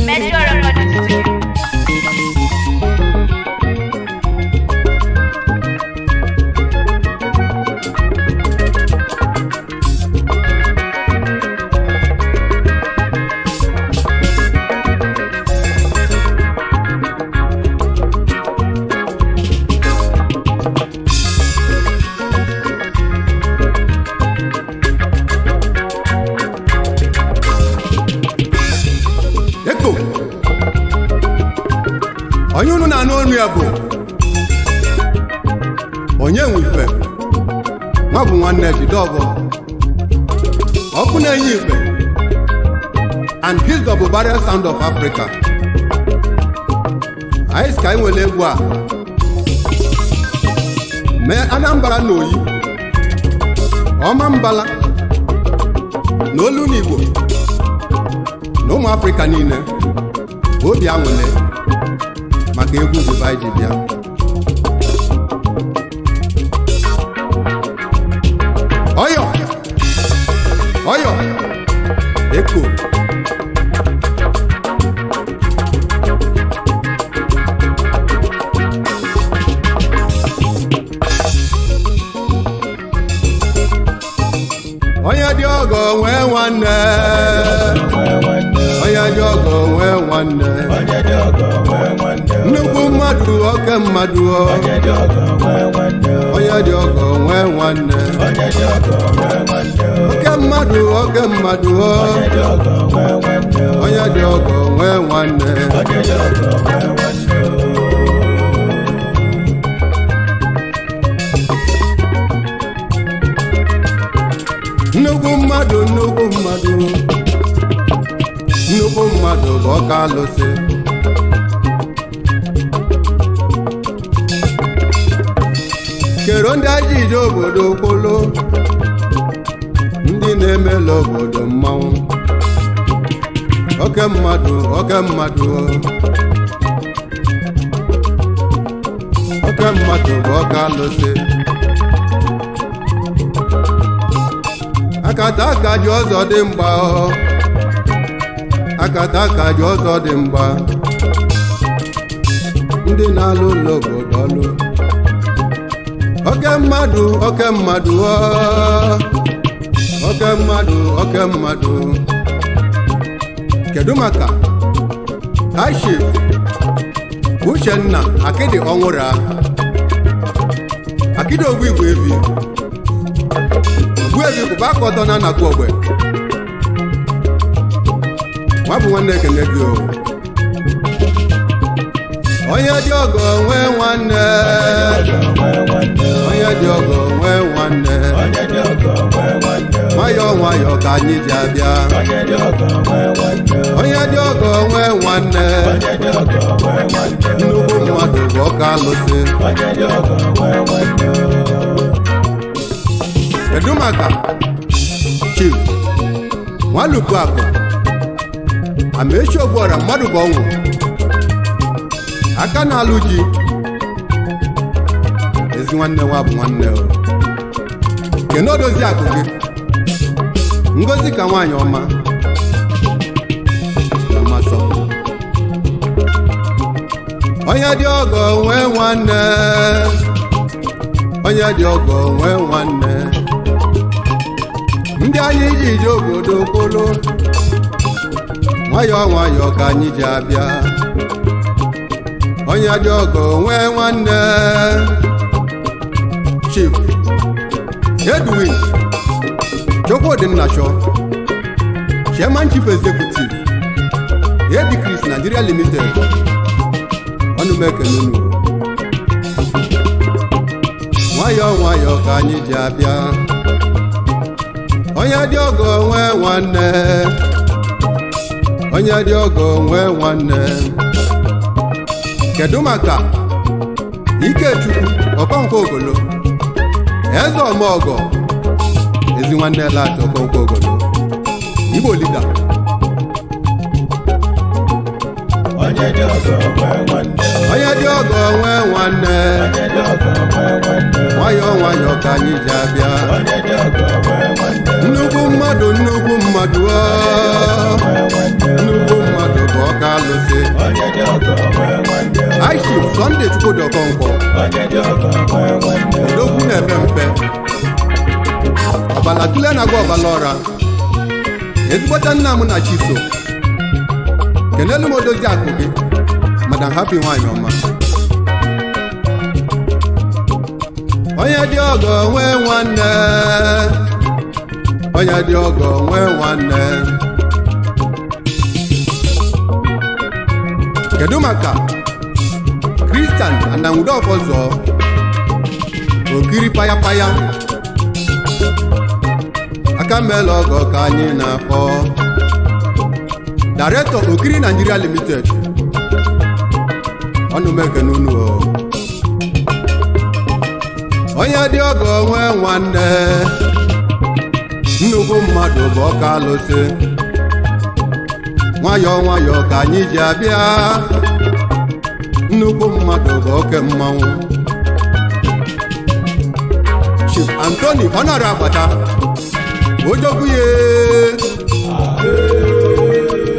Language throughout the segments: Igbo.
Metro Recording Studio. Eko, onye unu na-anụ ọnụ ya bụ onye nwe ife nwa bụ nwanne Jidọbụ ọkụ na-enye ife and his double barrel sound of Africa. Anyị sị ka anyị nwere egwu a mee Anambra na oyi ọma mbala na olu n'Igbo na ụmụ Afrịka niile obi aṅụle maka egwu Dubai ji bịa. Ọyọ ọyọ eko. Onye dị ọgọ nwee nwanne, onye dị ọgọ nwee nwanne, nnukwu mmadụ, oke mmadụ o. Onye dị ọgọ nwee nwanne, oke mmadụ, oke mmadụ o. Onye dị ọgọ nwee nwanne. Nnukwu mmadụ, nnukwu mmadụ, nnukwu mmadụ bụ ọka alụsị. Kero ndị ajọ ije obodo kwolo, ndị na-emela obodo mmanwụ. Oke mmadụ, oke mmadụ, oke mmadụ bụ ọka alụsị. Akata aka ji ọzọ dị mgba ọ. Akata aka ji ọzọ dị mgba, ndị na-alụ ụlọ obodo ọlụ. Oke mmadụ, oke mmadụ ọ. Oke mmadụ, oke mmadụ. Kedu maka Kashif Uchenna Akidi ọnwụra Akidi Ogbu Igwe Evi Ogbuebi kwụba aka ọtọ na anakwu ogbe nwa bụ nwanne ekene gị o. Onye dị ọgọ nwee nwanne, onye dị ọgọ nwee nwanne. Nwayọọ nwayọọ ka anyị ji abịa. Onye dị ọgọ nwee nwanne, nnukwu mmadụ bụ ọka alụsị. Kedu maka Chief Nwalupu Akụ Amaechi Ogbuọra mmadụ bụ ọnwụ aka na-alụ ji ezi nwanne nwa bụ nwanne o. Kene odozi akụ gị ngozi ka nwaanyị ọma na mmasọ. Onye dị ọgọ nwee nwanne, onye dị ọgọ nwee nwanne. Ndị anyị ji ije obodo kwolo, nwayọọ nwayọọ ka anyị ji abịa. Onye dị ọgọ nwee nwanne. Chief Edwin Chukwudị Nnachọ, Chairman Chief Executive, Edicris Nigeria Limited, ọnụmekenunu. Nwayọọ nwayọọ ka anyị ji abịa. Onye dị ọgọ nwee nwanne, onye dị ọgọ nwee nwanne. Kedu maka Ikechukwu Okonkwo Ogolo, eze ọmọgọ, ezi nwanne Lat Okonkwo Ogolo, Igbo leader. Onye dị ọgọ nwee nwanne. Onye dị ọgọ nwee nwanne. Onye dị ọgọ nwee nwanne. Nwayọọ nwayọọ. ka anyị ji abịa. Onye dị ọgọ nwee nwanne. Nnukwu mmadụ, nnukwu mmadụ o. Nwee nwanne. Nnukwu mmadụ bụ ọka alụsị. Onye dị ọgọ nwee nwanne. Aishif Sunday Chukwudi Okonkwo. Onye dị ọgọ nwee nwanne. Odogwu na-epe mpe, ọbala tule na-agwa ọbala ọra, ezigbota nna m na Chiso, kenelu m odozi akụ gị, Madam Happy, nwanyị ọma. Onye dị ọgọ nwee nwanne. Onye dị ọgọ nwee nwanne. Kedu maka Kristian Ananwudo? Okiri payapaya aka mela ọgọ ka anyị na-akpọ Director, Okiri Nigeria Limited. Ọnụ mekene unu o. Onye dị ọgọ nwee nwanne. Nnukwu mmadụ bụ ọka alụsị. Nwayọọ nwayọọ ka anyị ji abịa. Nnukwu mmadụ bụ oke mmanwụ. Chief Anthony Ọnara Agbata Ojogwu ye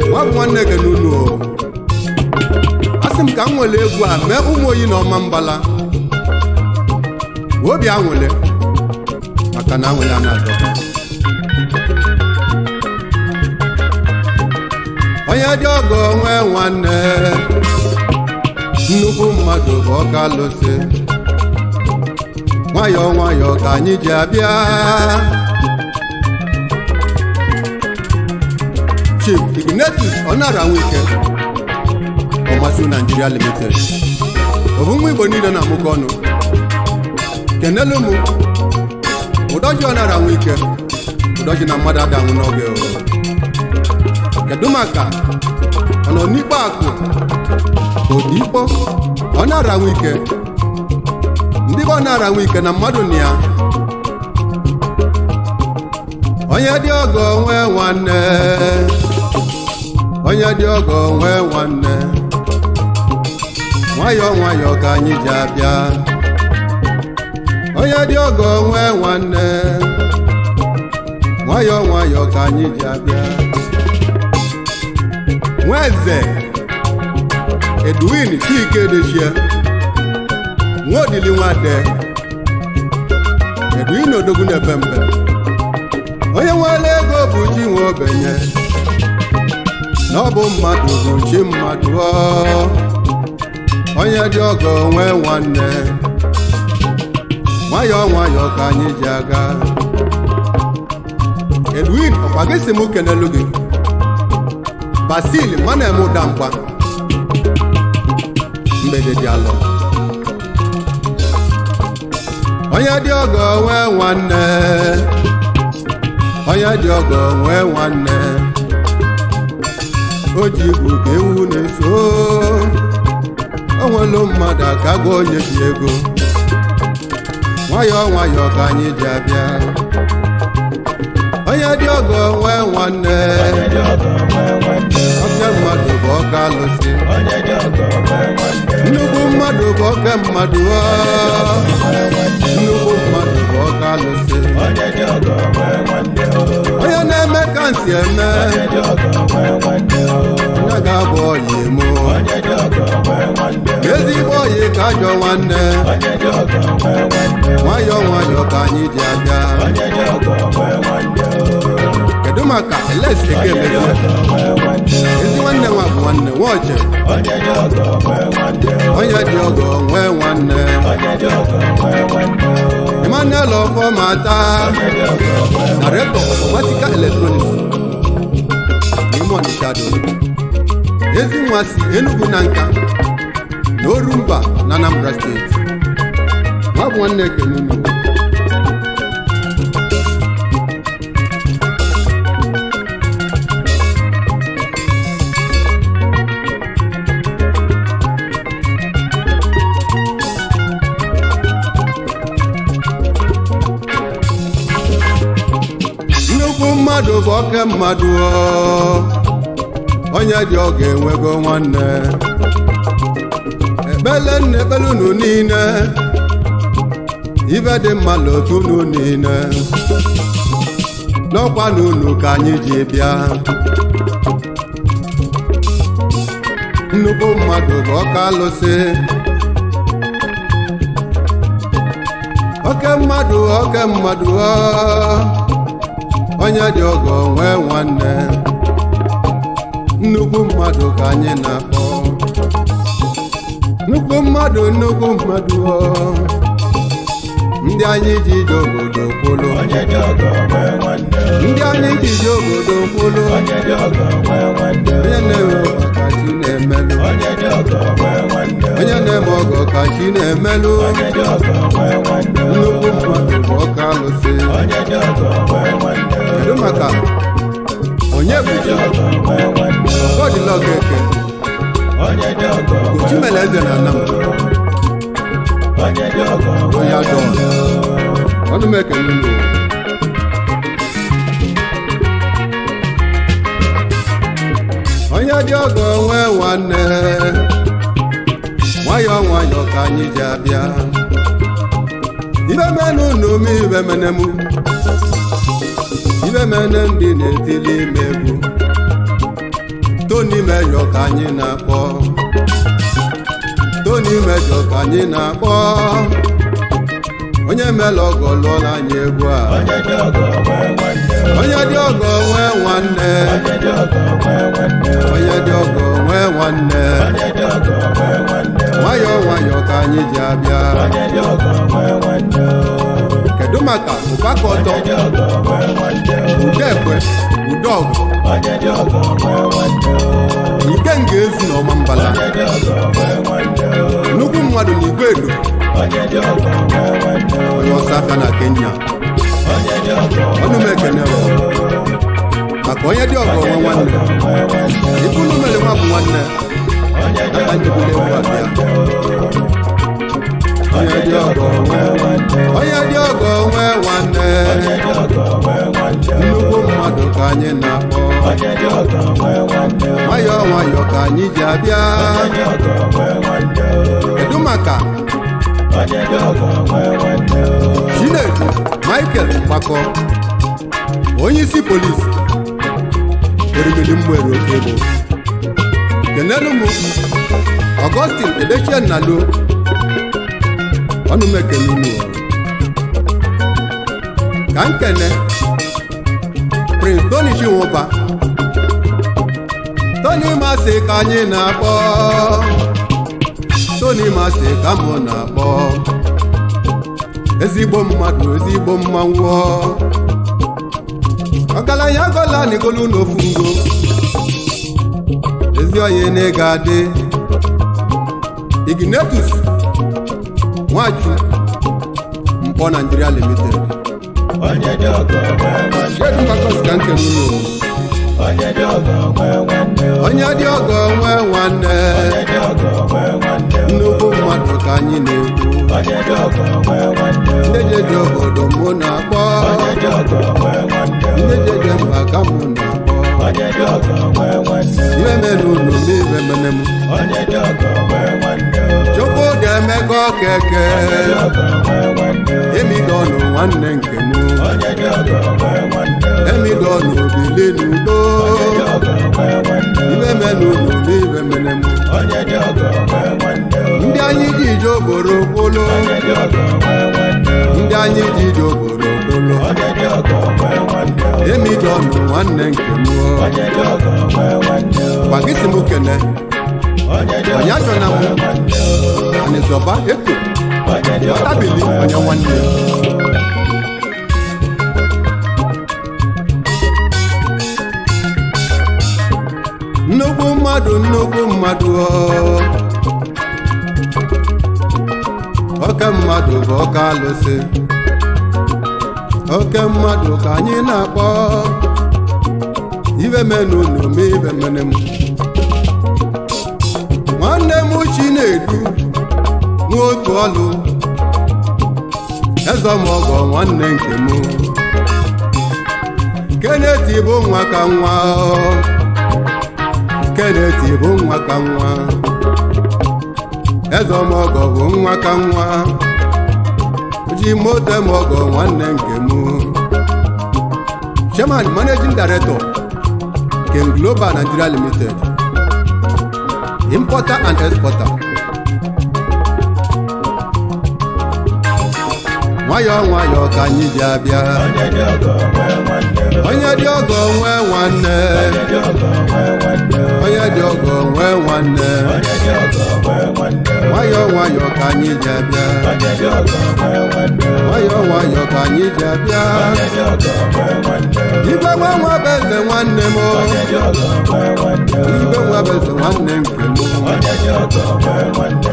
nwa bụ nwanne gị n'unu o. Asị m ka m nwere egwu a mee ụmụ oyi na ọma mbala obi anwụle, maka na anwụle a na-adọ. Onye dị ọgọ nwee nwanne. Nnukwu mmadụ bụ ọka alụsị. Nwayọọ nwayọọ ka anyị ji abịa. Chief Ignatius Ọnara Nwike, Ọmasị Nigeria Limited, obu nwa Igbo niile na-amụkọ ọnụ. Kenelu mụ Ụdọji Ọnara Nwike, Ụdọji na mmadụ adanwụ n'oge o. Kedu maka ọ nọ n'ikpe akụ Odikpo Ọnara Nwike? Ndị be Ọnara Nwike na mmadụ na ya. Onye dị ọgọ nwee nwanne. Onye dị ọgọ nwee nwanne. Nwayọọ nwayọọ ka anyị ji abịa. Onye dị ọgọ nwee nwanne. Nwayọọ nwayọọ ka anyị ji abịa. Nweze Edwin Chike Dechie, Nwaodili Nwade Edwin, Odogwu na-epe mpe. Onye nwere ego bụ chi nwe ogbenye, na ọ bụ mmadụ bụ chi mmadụ ọ. Onye dị ọgọ nwee nwanne. Nwayọọ nwayọọ ka anyị ji aga. Edwin, ọkwa gị si m kenelu gị Basil mana eme ụda mgba mgbede dị alọ. Onye dị ọgọ nwee nwanne. Onye dị ọgọ nwee nwanne. O ji igbu ka ewu na-eso. O nwelu mmadụ aka gwa onye ji ego. Nwayọọ nwayọọ ka anyị ji abịa. Onye dị ọgọ nwee nwanne. Onye dị ọgọ nwee nwanne. Oke mmadụ bụ ọka alụsị. Onye dị ọgọ nwee nwanne. Nnukwu mmadụ bụ oke mmadụ ọ. Nwee nwanne. Nnukwu mmadụ bụ ọka alụsị. Onye dị ọgọ nwee nwanne. Onye na-eme ka nsị eme. Onye dị ọgọ nwee nwanne. Onye ga-abụ ọyị mụ. Onye dị ọgọ nwee nwanne. Ezigbo ọyị ka ajọ nwanne. Onye dị ọgọ nwee nwanne. Nwayọọ nwayọọ ka anyị ji abịa. Onye dị ọgọ nwee nwanne. Kedu maka Eles Onye dị Ekemezi? ọgọ nwee nwanne. Ezi nwanne nwa bụ nwanne nwaoche. Onye dị ọgọ nwee nwanne. Onye dị ọgọ nwee nwanne. Onye dị ọgọ nwee nwanne. Emmanuel Ọfọmata. Onye dị ọgọ nwee. Director, Automatica Electronics n'ime Ọnịcha do. Ezi nwa si Enugu na Nka na Orumba na Anambra Steeti. Nwa bụ nwanne Ekenunu. Nnukwu mmadụ bụ oke mmadụ o. Onye dị ọ ga-enwego nwanne. Ekpele nna ekpele unu niile. Ibe dị mma n'otu unu niile, n'ọkwa n'unu ka anyị ji bịa. Nnukwu mmadụ bụ ọka alụsị, oke mmadụ, oke mmadụ ọ. Onye dị ọgọ nwee nwanne, nnukwu mmadụ ka anyị na-akpọ. Nnukwu mmadụ, nnukwu mmadụ ọ. Ndị anyị ji ije obodo kwụlụ. Onye dị ọgọ nwee nwanne. Ndị anyị ji ije obodo kwụlụ. Onye dị ọgọ nwee nwanne. Onye na-eme ọgọ ka chi na-emelụ. Onye dị ọgọ nwee nwanne. Onye na-eme ọgọ ka chi na-emelụ. Onye dị ọgọ nwee nwanne. Nnukwu mmadụ bụ ọka alụsị. Onye dị ọgọ nwee nwanne. Kedu maka onye bụ Onye dị ọgọ nwee nwanne. Godilọgụ Eke? Onye dị ọgọ nwee Uchimele eze na Anam. Onye dị ọgọ nwee Royal Dawn. Ọnụ m ekele unu. Onye dị ọgọ nwee nwanne, nwayọọ nwayọọ ka anyị ji abịa. Ibe mene unu m, ibe mene mụ, ibe mene ndị na-etili ime egwu. Tony Mejọ ka anyị na-akpọ. Tony Mejọ ka anyị na-akpọ. Onye mele ọgọ lụọla anyị egwu a. Onye dị ọgọ nwee nwanne. Onye dị ọgọ nwee nwanne. Onye dị ọgọ nwee nwanne. Onye dị ọgọ nwee nwanne. Onye dị ọgọ nwee nwanne. Nwayọọ nwayọọ ka anyị ji abịa. Onye dị ọgọ nwee nwanne. Kedu maka ụbaka ọtọ? Onye dị ọgọ nwee nwanne. Udekwe Udọgụ. Onye dị ọgọ nwee nwanne. Ike nga ezu na ọma mbala. Onye dị ọgọ nwee nwanne. Nnukwu mmadụ na Igwe Edo. Onye dị ọgọ nwee nwanne. Onye ọsọ aka na Kenya. Onye dị ọgọ Ọnụ m ekene o. Maka onye dị ọgọ nwe nwanne. nwee nwanne. Ife unu mere nwa bụ nwanne. Onye dị Aka ọgọ njibulu egwu nwee abịa. nwanne. Onye dị ọgọ nwee nwanne. Onye dị ọgọ nwee nwanne. Onye dị ọgọ nwee nwanne. Nnukwu mmadụ ka anyị na-akpọ. Onye dị ọgọ nwee nwanne. Nwayọọ nwayọọ ka anyị ji abịa. Onye dị ọgọ nwee nwanne. Kedu maka Onye dị ọgọ nwee nwanne. Chinedu Michael Mgbakọ, onye isi polisi erimeli mgbere oke bụ kenelu m Augustine Edechie Nnalo. Ọnụ m ekene unu o. Ka nkene Prince Tony Chinwụba, Tony Masị ka anyị na-akpọ. Tony Masị ka mụ na-akpọ. Ezigbo mmadụ, ezigbo mmanwụ. Ọgaranya gola n'igolu n'ofu ngo. Ezi oyi na ịga adị. Ignetus Nwaju Mkpọ Nigeria Limited. Onye dị ọgọ nwee nwanne. Jedu Makọs ka nke n'ụlọ. Onye dị ọgọ nwee nwanne. Onye dị ọgọ nwee nwanne. Onye dị ọgọ nwee nwanne. Nnukwu mmadụ ka anyị na-ekwu. Onye dị ọgọ nwee nwanne. Ndị jeje obodo mụ na-akpọ. Onye dị ọgọ nwee nwanne. Ndị jeje mba ka mụ na-akpọ. Onye dị ọgọ nwee nwanne. Ibe mere unu m, ibe mere m. Onye dị ọgọ nwee nwanne. Chukwu ga-emekọ keke. Onye dị ọgọ nwee nwanne. Emidọnụ nwanne nke m. Onye dị ọgọ nwee nwanne. Emidọnụ bili n'udo. Onye dị ọgọ nwee nwanne. Ibe mere unu m, ibe mere m. Onye dị ọgọ nwee nwanne. Ndị anyị ji ije obodo kwụlụ. Onye dị ọgọ nwee nwanne. Ndị anyị ji ije obodo kwụlụ. Onye dị ọgọ nwee nwanne. Emidọnụ nwanne nke m. Onye dị ọgọ nwee nwanne. Gbagisi m kene. Onye dị Onye ọgọ achọ na mụ. nwee nwanne. Anịzọba eto. Onye dị ọgọ Ọtabili nwee onye nwanne. Nnukwu mmadụ, nnukwu mmadụ ọ. Oke mmadụ bụ oke alụsị. Oke mmadụ ka anyị na-akpọ. Ibe menu n'ome ibe mene m. Nwanne m Chinedu n'otu ọlụ. Ezemọgọ nwanne nke m. Kenneth bụ nwa ka nwa. Kenneth bụ nwa ka nwa. Ezemọgọ bụ nwa ka nwa. Oji moto eme ọgọ, nwanne nke m, Chairman, Managing Director, King Global Nigeria Limited, importer and exporter. Nwayọọ nwayọọ ka anyị ji abịa. Onye dị ọgọ nwee nwanne. Onye dị ọgọ nwee nwanne. Onye dị ọgọ nwee nwanne. Onye dị ọgọ nwee nwanne. Onye dị ọgọ nwee nwanne. Nwayọọ nwayọọ ka anyị ji abịa. Onye dị ọgọ nwee nwanne. Nwayọọ nwayọọ ka anyị ji abịa. Onye dị ọgọ nwee nwanne. Igwe nwa nwa bụ eze, nwanne m. Onye dị ọgọ nwee nwanne. Igwe nwa bụ eze, nwanne nke m. Onye dị ọgọ nwee nwanne.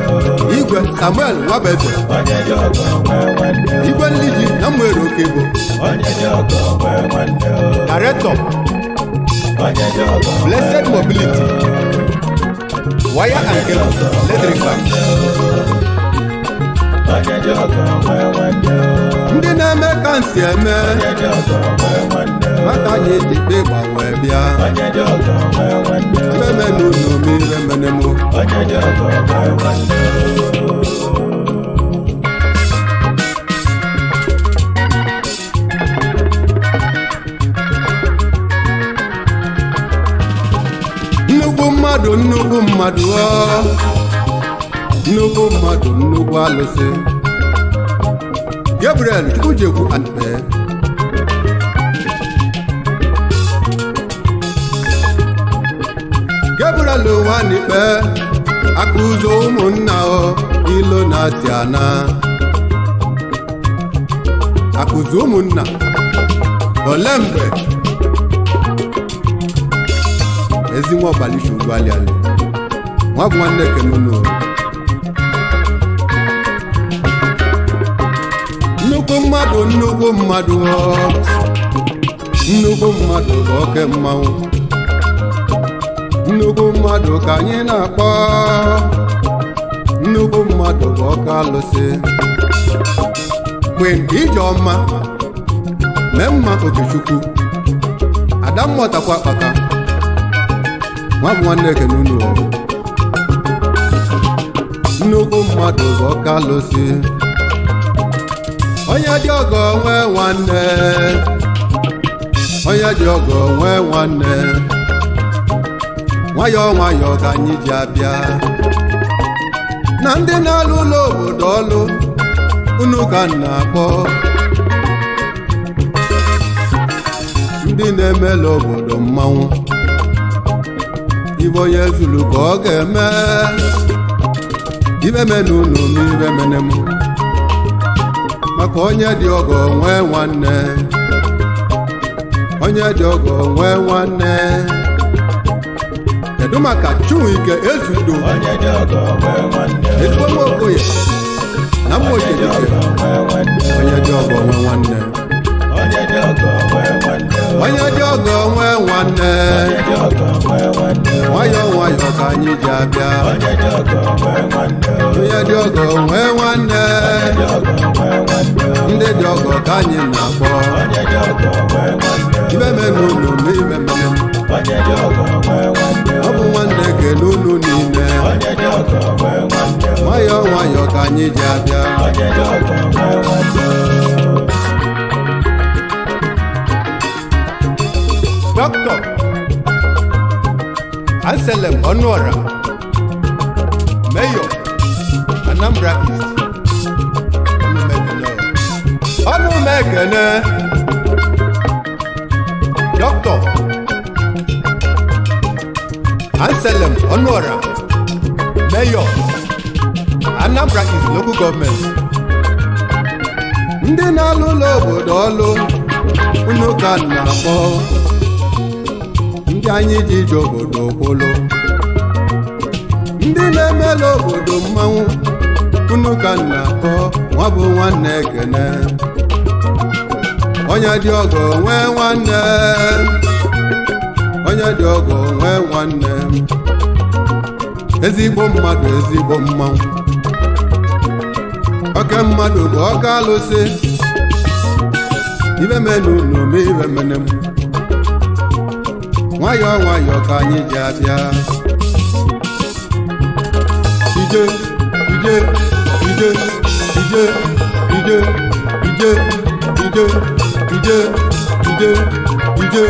Igwe Samuel Nwabeze. Onye dị ọgọ nwee nwanne. Igwe nliji na Mmere Oke bụ Onye dị ọgọ nwee nwanne. Director, Onye dị ọgọ. Blessed Mobility Wire and Cable Electrical. Onye dị ọgọ nwee nwanne. Ndị na-eme ka nsi eme. Onye dị ọgọ nwee nwanne. Maka anyị ji kpe gbanwee bịa. Onye dị ọgọ nwee nwanne. Ememe n'ụlọ m ire mene m. Onye dị ọgọ nwee nwanne. Nnukwu mmadụ, nnukwu mmadụ ọ, nnukwu mmadụ, nnukwu alụsị. Gabriel Chukwujekwu Anpe. Gabriel Nwanikpe, akụzọ ụmụnna ọ, ilo na-asị ana akụzọ ụmụnna ole mgbe ezi nwa ọbalisha ugwu alịalị nwa bụ nwanne ekenunu. Nnukwu mmadụ, nnukwu mmadụ ọ, nnukwu mmadụ bụ oke mmanwụ. Nnukwu mmadụ ka anyị na-akpọ. Nnukwu mmadụ bụ oke alụsị. Queen Ijeọma mee mma Okechukwu Adammọtakwa kpata nwa bụ nwanne ekenunu. Nnukwu mmadụ bụ ọka alụsị. Onye dị ọgọ nwee nwanne. Onye dị ọgọ nwee nwanne. Nwayọọ nwayọọ ka anyị ji abịa. Na ndị na-alụ ụlọ obodo ọlụ unu ka m na-akpọ, ndị na-emela obodo mmanwụ. Ibe onye zuru ka ọ ga-eme. Ibe mene unu m, ibe mene m, maka onye dị ọgọ nwee nwanne. Onye dị ọgọ nwee nwanne. Kedu maka Chinwike Ezudo? Onye dị ọgọ nwee nwanne. Ezigbo nwa Okoye na mma. Onye dị Okedike. ọgọ nwee nwanne. Onye dị ọgọ nwee nwanne. Onye dị ọgọ nwee nwanne. Onye dị ọgọ nwee nwanne. Onye dị ọgọ nwee nwanne. Nwayọọ nwayọọ ka anyị ji abịa. Onye dị ọgọ nwee nwanne. Onye dị ọgọ nwee nwanne. Onye dị ọgọ nwee nwanne. Ndị dị ọgọ ka anyị na-akpọ. Onye dị ọgọ nwee nwanne. Ibe mene unu ma ibe mene m. Onye dị ọgọ nwee nwanne. Ọ bụ nwanne kele unu niile. Onye dị ọgọ nwee nwanne. Nwayọọ nwayọọ ka anyị ji abịa. Onye dị ọgọ nwee nwanne. Dr. Anselm Ọnụọra, Mayor, Anambra East. Ọnụ m ekene. Dr. Anselm Ọnụọra, Mayor, Anambra East Local Government. Ndị na-alụ ụlọ obodo ọlụ unu ka m na-akpọ, ndị anyị ji ije obodo kwụlụ, ndị na-emela obodo mmanwụ unu ka m na-akpọ. Nwa bụ nwanne ekene. Onye dị ọgọ nwee nwanne. Onye dị ọgọ nwee nwanne. Ezigbo mmadụ, ezigbo mmanwụ, oke mmadụ bụ ọka alụsị. Ibe menu unu ma ibe mene m. Nwayọọ nwayọọ ka anyị ji abịa. Ije, ije, ije, ije. Ije, ije, ije, ije, ije, ije,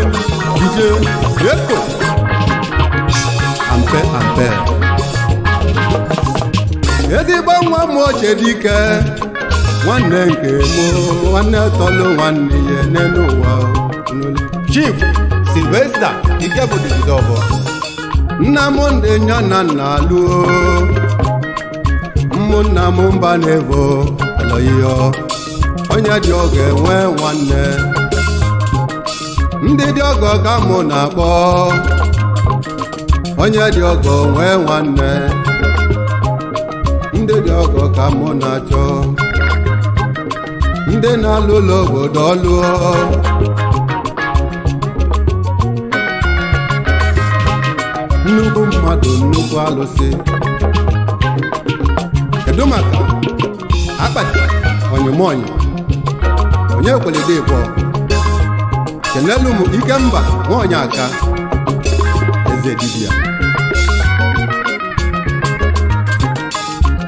ije, eko. Ampe, ampe. Ezigbo nwa m ochie dike, nwanne nke mụ, nwanne tọlụ nwanne ya n'elu ụwa. Chief Sylvester Ikebudizọbọ. Nna m ndị nya na nna lụo, ụmụnna m mba na-evo alọghịọ. Onye dị ọgọ enwe nwanne, ndị dị ọgọ ka mụ na-akpọ. Onye dị ọgọ nwee nwanne, ndị dị ọgọ ka mụ na-achọ. Ndị na-alụ ụlọ obodo ọlụọ. Nnukwu mmadụ, nnukwu alụsị. Kedu maka akpati onyemonye onye kwelede ịbọ? Kenelu m Ikemba nwaonye aka eze dibịa.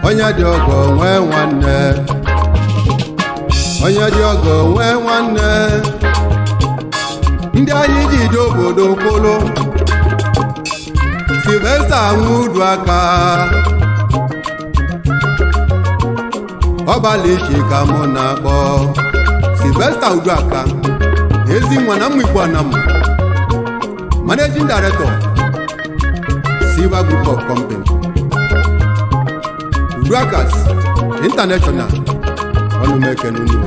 Onye dị ọgọ nwee nwanne, onye dị ọgọ nwee nwanne. Ndị anyị ji dị obodo kwolo. Sylvester nwudu aka ọbalịchi ka mụ na-akpọ. Sylvester Uduaka, ezi nwa na mmikwu anam, managing director, Silver Group of Company, Uduakas International. Ọnụmekenunu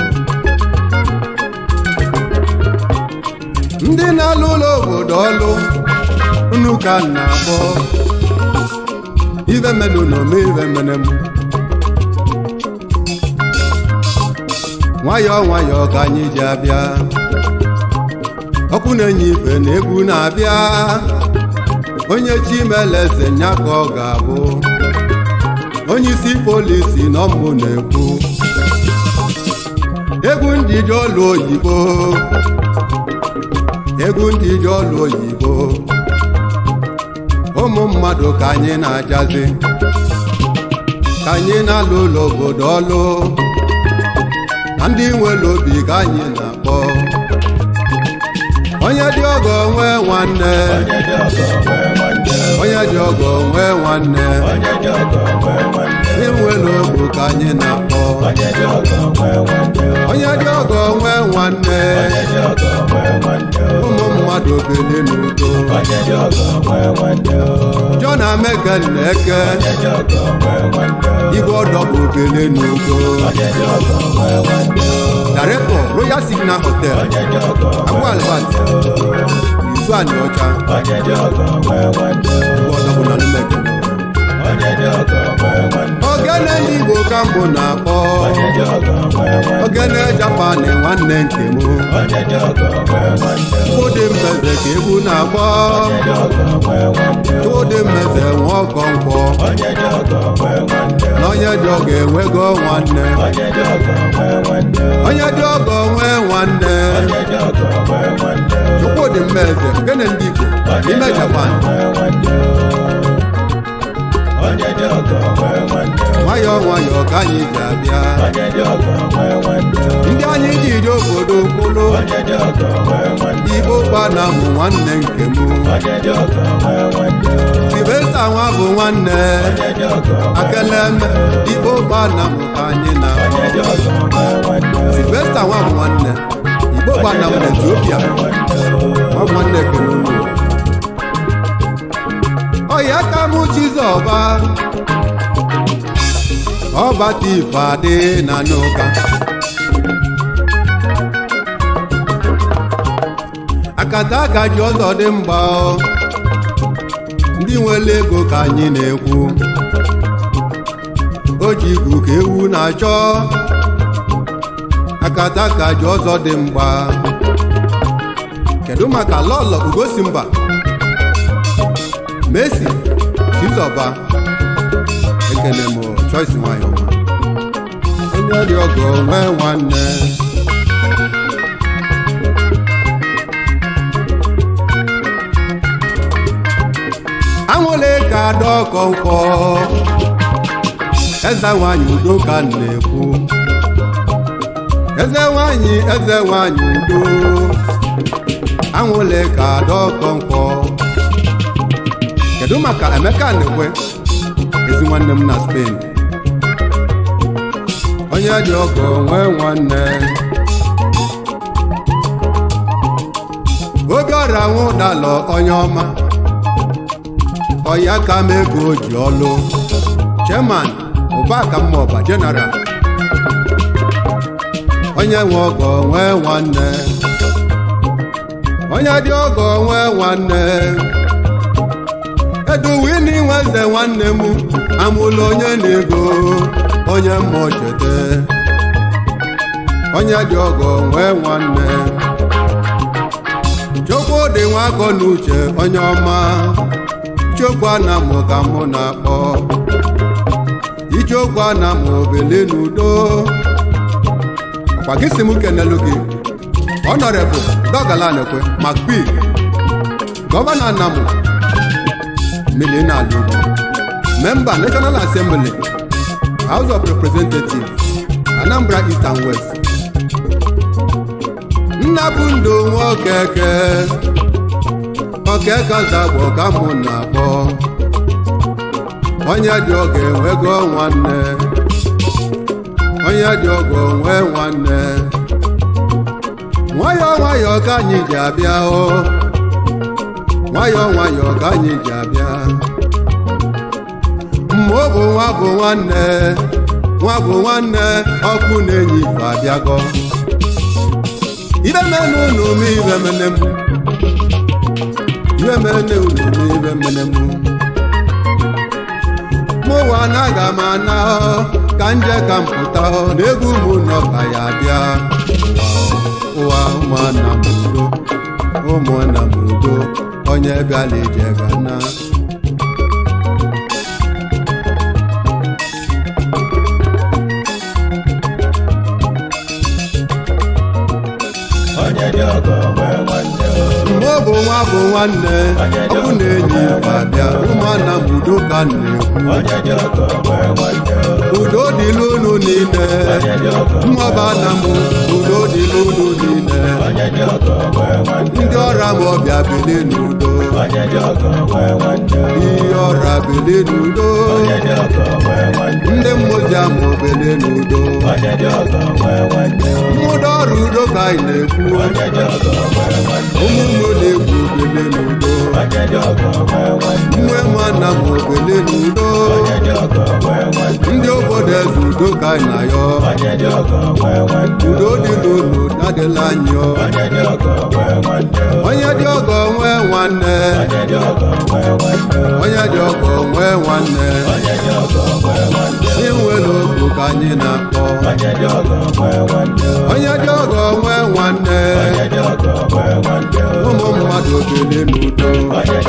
ndị na-alụ ụlọ obodo ọlụ unu ka m na-akpọ. Ive menu na ome ive mene m. Nwayọọ nwayọọ ka anyị ji abịa. Ọkụ na-enye ife na egwu na-abịa. Onye chi meleze nya ka ọ ga-abụ onye isi polisi na ọmụ na-ekwu. Egwu ndị ji ọlụ oyibo, egwu ndị ji ọlụ oyibo. Ụmụ mmadụ ka anyị na-ajazi, ka anyị na-alụ ụlọ obodo ọlụ, na ndị nwere obi ka anyị na-akpọ. Onye dị ọgọ nwee nwanne. Onye dị ọgọ nwee nwanne. Onye dị ọgọ nwee nwanne. Onye dị ọgọ nwee nwanne. Ndị nwere obi ka anyị na-akpọ. Onye dị ọgọ nwee nwanne. Onye dị ọgọ nwee nwanne. Onye dị ọgọ nwee nwanne. Ụmụ mmadụ bili n'udo. Onye dị ọgọ nwee nwanne. John Ameke na-eke. Onye dị ọgọ nwee nwanne. Igwe ọdọbụ bili n'udo. Onye dị ọgọ nwee nwanne. Director, Royal Signal Hotel. Onye dị ọgọ Abu nwee Albat Izu Ani Ọcha. Onye dị ọgọ nwee nwanne. Igwe ọdọbụ na Numeke. Onye dị ọgọ nwee nwanne. Ogene ndị Igbo ka mbụ na-akpọ. Onye dị ọgọ nwee nwanne. Ogene Japan nwanne nke m. Onye dị ọgọ nwee nwanne. Chukwudị Mmeze ka egwu na-akpọ. Onye dị ọgọ nwee nwanne. Chukwudị Mmeze nwa ọkọ nkwọ. Onye dị ọgọ nwee nwanne. Na onye dị ọgọ enwego nwanne. Onye dị ọgọ nwee nwanne. Onye dị ọgọ nwee nwanne. Onye dị ọgọ nwee nwanne. Chukwudị Mmeze, ogene ndị Igbo n'ime Japan. Nwee nwanne. Onye dị ọgọ nwee nwanne. Nwayọọ nwayọọ ka anyị ji abịa. Onye dị ọgọ nwee nwanne. Ndị anyị ji dị obodo kwụlụ. Onye dị ọgọ nwee nwanne. Igbo gbana mụ nwanne nke m. Onye dị ọgọ nwee nwanne. Sylvester nwa bụ nwanne. Onye dị ọgọ nwee Akeleme Igbo gbana mụ ka anyị na Onye dị ọgọ nwee nwanne. Sylvester nwa bụ nwanne Igbo gbana mụ na Ethiopia. Nwa bụ nwanne ekele unu. Ọya ka mụ Chizọba ọbata ife adị na n'ụka akata aka ji ọzọ dị mgba ọ. Ndị nwere ego ka anyị na-ekwu. O ji igwu ka ewu na-achọ. Akata aka ji ọzọ dị mgba. Kedu maka lọlọ Ugosimba Messi Chizọba? Ekene m Choice nwanyị ọma. Onye dị ọgọ nwee nwanne. Anwụle ka dọkọ nkwọ eze nwanyị udo ka m na-ekwu. Eze nwanyị, eze nwanyị udo, anwụle ka adọkọnkwọ. Kedu maka Emeka na-ekwe, ezi nwanne m na Spain? Onye dị ọgọ nwee nwanne. Obi ọra nwụdalọ, onye ọma, ọya ka m ego ji ọlụ, chairman ụbaka mmaọba general. Onye nwe ọgọ nwee nwanne, onye dị ọgọ nwee nwanne. Eduwini nweze, nwanne m, amụla onye na-ego, onye mmụọ chete. Onye dị ọgọ nwee nwanne. Chukwu dị nwakọ n'uche, onye ọma, Chukwu na mụ ka mụ na-akpọ Ichekwa na mụ obele n'udo. Ọkwa gị si m kenelu gị Honorable Dogalanekwe Macp, Gọvanọ Anamụ Milena Ugwu, Member National Assembly, House of Representatives, Anambra East and West. Nnabụ ndụ nwaokeke, okeke ọzagbo ka mụ na-akpọ. Onye dị oge enwego nwanne, onye dị oge onwe nwanne. Nwayọọ nwayọọ ka anyị ji abịa o, nwayọọ nwayọọ ka anyị ji abịa. Mma bụ nwa bụ nwanne, nwa bụ nwanne, ọkụ na-enye ife abịago. Ibe mene unu m, ibe mene m, ibe mene unu m, ibe mene m. Mụwa anaghị m ana ka nje ka m pụta na egwu m nọ ka ya bịa ụwa. Ụmụnna m udo, ụmụnna m udo, onye bịala ije ga na. Onye dị ọgọ nwee nwanne o. Mgbe ọ bụ nwa bụ nwanne, ọ bụ na enyi abịa. Ụmụnna m udo ka m na-ekwu. Onye dị ọgọ nwee nwanne o. Udo dịlụ unu niile. Onye dị ọgọ. Mmọba na m, udo dịlụ unu niile. Onye dị ọgọ nwee nwanne. Ndị ọra m ọbịa, bili n'udo. Onye dị ọgọ nwee nwanne o. Ihe ọra, bili n'udo. Onye dị ọgọ nwee nwanne. Ndị mmozi amụ, bili n'udo. Onye dị ọgọ nwee nwanne o. Mmụda ọrụ, udo ka anyị na-ekwu. Onye dị ọgọ nwee nwanne. Ụmụ ụmụ na-ekwu, bili n'udo. Onye dị ọgọ nwee nwanne. Nwe nwanna m, bili n'udo. Onye dị ọgọ nwee nwanne. Ndị obodo eze, udo ka anyị na-ayọ. Onye dị ọgọ nwee nwanne. Udo dịlụ unu, adịla anyị ọ. Onye dị ọgọ nwee nwanne o. Onye dị ọgọ nwee nwanne. Onye dị ọgọ nwee nwanne o. Onye dị ọgọ nwee nwanne. Onye dị ọgọ nwee nwanne. Inwere okwu ka anyị na-akpọ. Onye dị ọgọ nwee nwanne o. Onye dị ọgọ nwee nwanne. Onye dị ọgọ nwee nwanne o. Ụmụ mmadụ, bili n'udo. Onye dị